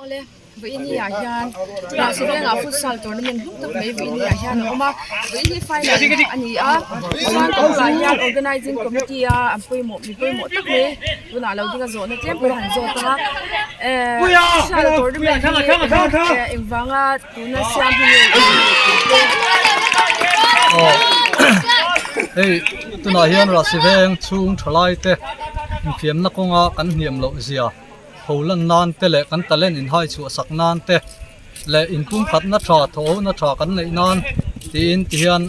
Awle, Vawiini ah hian Rahsi vengah futsal tournament hlum tak mai vawiini ah hian a awm a vawiin hi final a ni a chuan ka bulah hian organizing committee a an pawimawh mi pawimawh tak mai tunah lo ding a zawhna tlem pawh an zawt ang a ehh futsal tournament hi engvanga tuna siam hi nge tih te. Aw hei tunah hian Rahsi veng chhung thalai te infiamna kawnga kan hniam loh zia. Ho lan nan te leh kan talent inhai chhuah sak nan te leh inpumkhatna tha thawhna tha kan neih nan tiin tihian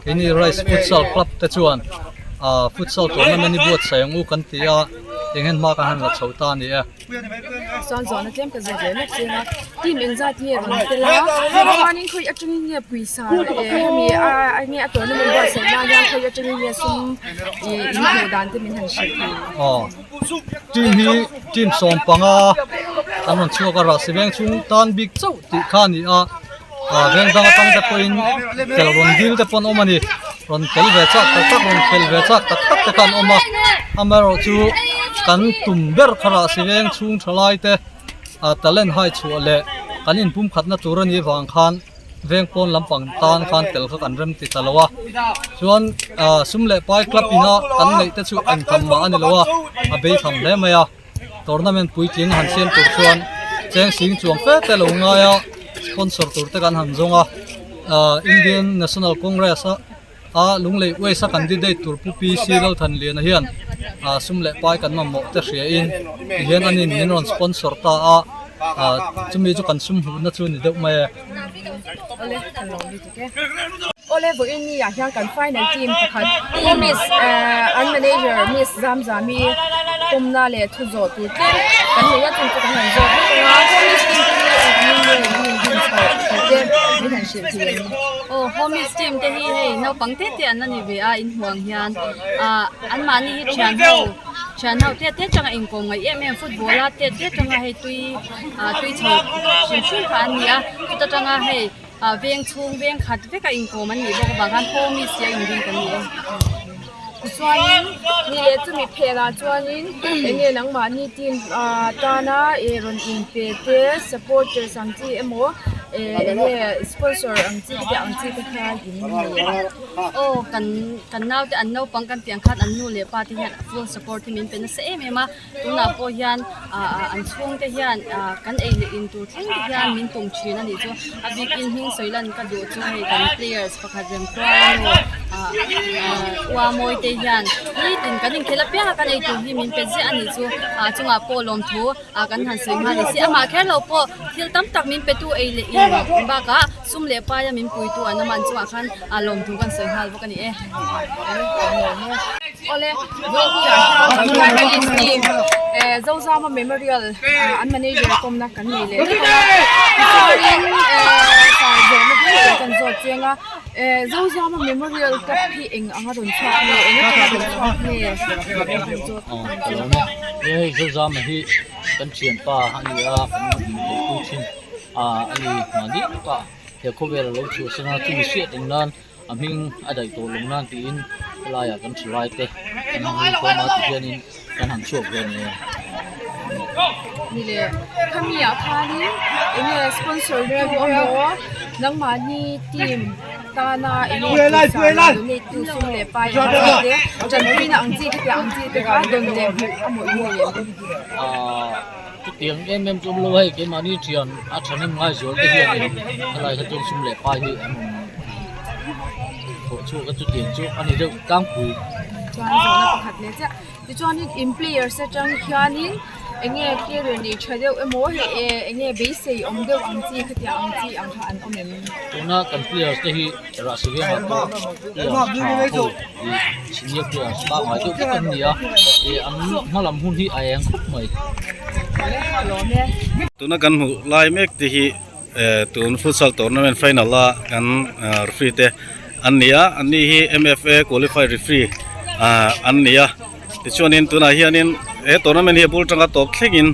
keini Rice Futsal Club te chuan ah futsal tournament hi buatsaih ang u kan ti a eng hian hma kan han la chho ta a ni e. Chuan zawhna tlem ka zawt leh lawk chiang a, team engzat nge rawn tel a, chuanin khawi atangin nge pawisa eh hemi a enge a tournament buatsaih nan hian khawi atangin nge sum ih in hmuh dan te min han hrilh thei. Aw. Team hi team 15 an rawn chhuak a Rahsi veng chhung tan bik chauh tih kha a ni a ah veng dang atang te pawhin tel rawn dil te pawh an awm a ni rawn tel ve chak tak tak rawn khel ve chak tak tak te kha an awm a amaherawh chu kan tum ber kha Rahsi veng chhung thalai te ah talent hai chhuah leh kan inpumkhatna tur a nih vang khan. Veng pawn lampang tan khan tel kha kan rem ti ta lo a, chuan ah sum leh pai club ina kan neih te chu engtham mah a ni lo a, a bei tham hle mai a, tournament puitling han siam tur chuan cheng sing chuang fe te lo ngai a, sponsor tur te kan han zawng a, ah Indian National Congress a a Lunglei West a candidate tur Pu PC Lalthanliana hian ah sum leh pai kan mamawh te hria in tihian a nin min rawn sponsor ta a ah chumi chu kan sum hmuhna chu ni deuh mai e. Awle kan lo lutuk e. Awle vawiin ni ah hian kan final team pakhat Pu Miss eh an manager Miss Zamzami pawmna leh thu zawh tur tlem kan nei a chung chu kan han zawt vek ang a Pu Miss team te hi engtin nge in inhun chhoh tih te min han hrilh thei ang. Aw Homies team te hi hei naupang te te an la ni ve a inhmuh ang hian ah anmahni hi thian ho thian ho te te atanga inkawm ngaih em em football a te te atanga hei tui ah tui chho hrim hrim kha an ni a chuta tanga hei ah veng chhung veng khat veka inkawm an nih bawk avang khan Homies tia inring kan ni e. Tichuanin ni leh chumi phenah chuanin eng nge nangmahni team ah tana ih rawn inpe te supporters ang chi emaw eh eng nge sponsor ang chi te ang chi te kha in nei a. Aw kan kan naute an naupang kan tih ang khan an nu leh pa te hian full support hi min pe nasa em em a tunah pawh hian ah an chhungte hian ah kan ei leh in tur thleng te hian min tum thin a nih chu a bikin hming sawi lan ka duh chu hei kan players pakhat rem tual emaw ah ah ua mawi te hian nitin kan inkhel apiang a kan ei tur hi min pe ziah a nih chu ah chungah pawh lawmthu ah kan han sawi nghal ni si amah kher lo pawh thil tam tak min pe tu ei leh in bakah sum leh paia min pui tu an awm a an chungah khan ah lawmthu kan sawi nghal bawk a ni e. Awle, vawiin hian finalist team eh Zozama Memorial an manager pawmna kan nei leh vek a, tichuanin eh fai zawhna vel kan zawt chiang a, eh Zozama Memorial Cup hi eng anga rawn chhuak nge, eng atanga rawn chhuak nge kan zawt Aw ka lo awm e, hei Zozama hi kan thianpa a ni a, kan inbeihpui thin a ani mahni takah he khawvel a lo chhuahsan a, chumi hriat eng nan a hming a daih tawh lo nan tiin helaiah kan thalai te kan han hui khawm a tihianin kan han chhuak ve a ni e. Ni le khami ah khanin eng nge sponsor tu emaw nangmahni team tana eng nge pawisa leh donate tu sum leh pai ang chi te tanpuina ang chi te piah ang chi te kha dawn leh hmuh a mawih ngei em. Aaa chutiang em em chu awm lo hei keimahni thian a thahnem ngaizual te hianin helai kha chuan sum leh pai hi an rawn thawh chhuak a chutiang chu a ni deuh tlangpui. Chuan zawhna pakhat leh chiah tichuanin in players atang hianin eng nge career nei tha deuh emaw hei eh eng nge beisei awm deuh ang chi khatiang ang chi ang kha an awm em? Tuna kan players te hi Rahsi vengah pawh players tha ho ih senior players pangngai deuh vek an ni a ih an hma lam hun hi a eng khawp mai. Tuna kan hmuh lai mek te hi eh tun futsal tournament final a kan referee te an ni a an ni hi M_F_A qualified referee ah an ni a tichuanin tunah hianin he tournament hi a bul tanga tawp thlengin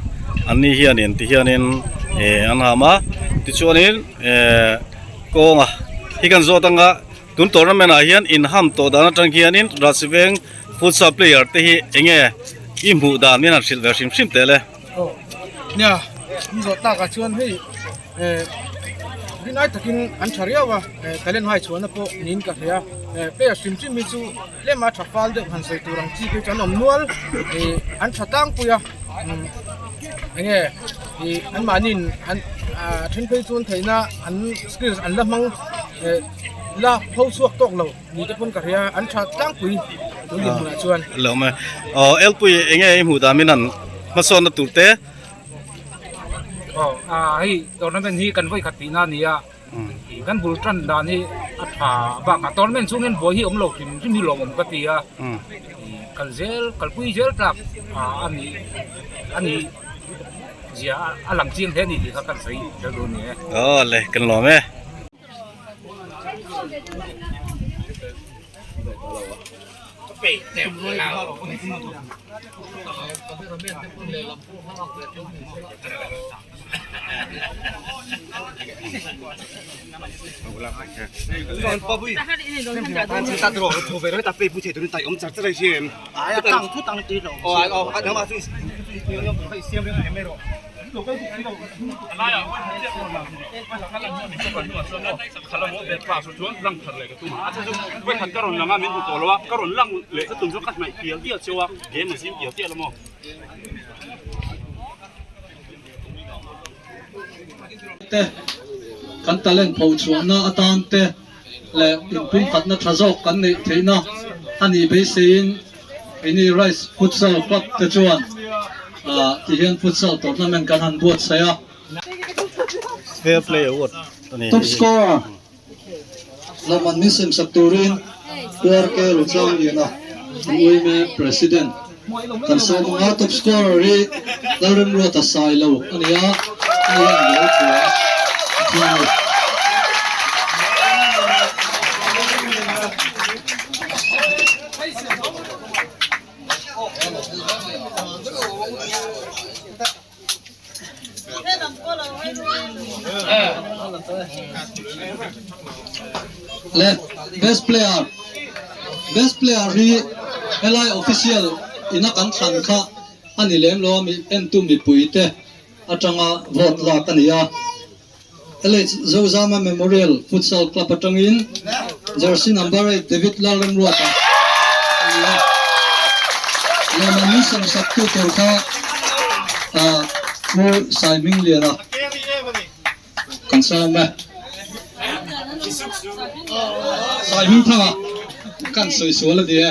an ni hianin ti hianin eh an ham a tichuanin eh kawnga hi kan zawt anga tun tournament ah hian inham tawh dan atang hianin Rajsiveng futsal player te hi enge i hmuh dan in han hrilh ve hrim hrim teh le. Aw nia in zawh takah chuan hei. Rinai takin an tha riau a, talent hai chhuahna pawh niin ka hria. Player hrim hrim hi chu tlema tha fal deuh han sawi tur ang chi phei chu an awm nual. An tha tlangpui a, enge anmahniin an then phei chuan theihna an skills an la hmang la pho chhuak tawk lo ni te pawn ka hria, an tha tlangpui tun dinhmunah chuan. Lo awm e. Aw Elpui enge i hmuh dan min han hmasawnna tur te. Aw a hei tournament hi kan vawi khat tihna a ni a kan bul tan dan hi a tha bakah tournament chhung hian buai hi awm lo hrim hrim hi lawmawm ka ti a kal zel kalpui zel tlak a ni a ni zia a lang chiang hle a ni tih kha kan sawi tel duh a ni e. Aw le kan lawm e. Te kan talent pho chhuahna atan te leh inpumkhatna tha zawk kan neih theihna a nih beiseiin keini Rice Futsal Club te chuan ti hian futsal tournament kan han buatsaih a. Fair play award a ni. Top scorer Lawmman min sem sak turin PRK Ruchang Liana an uime President kan sawm ang a, top scorer hi Lalremruata Sailo a ni a, hei hian goal pua a thung a ni. Le best player best player hi helai official ina kan thlan kha a ni lem lo a mi entu mipui te atanga vote lak a ni a LH Zozama Memorial Futsal Club atangin jersey number 8 David Lalremruata a ni a. Lawmman min sem sak tu tur kha Pu Saihmingliana kan sawm e. Saihmingthanga kan sawi sual a ni e.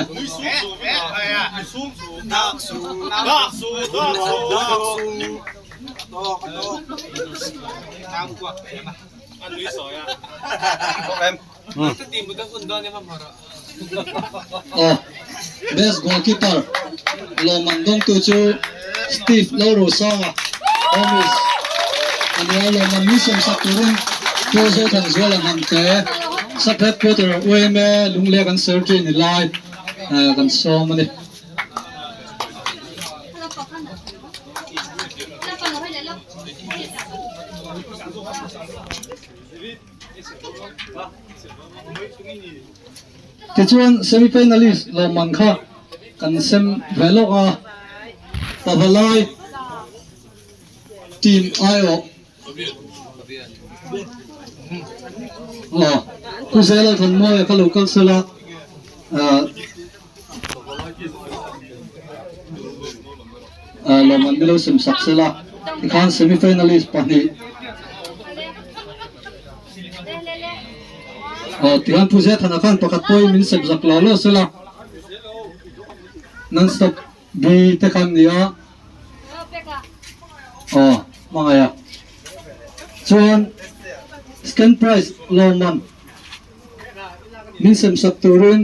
Aw best goalkeeper lawmman dawngtu chu Steve Lalrosanga Homies a ni a, lawmman min sawmsak turin Pu Zothanzuala Hnamte Sub Headquarter UMA Lunglek an serve ni lai kan sawm a ni. Tichuan semi-finalist lawmman kha kan sem ve lawk a, Pavalai team aiawh aw Pu Zela Thanmawia kha lo kal sela ah. Lawmman milo sem sak sela tikhan semi finalist pahnih aw tikhan Pu Zethana khan pakhat pawhin min sem zak lo lo sela non stop B te khan ni a aw hmangaih a chuan second prize lawmman min sem sak turin.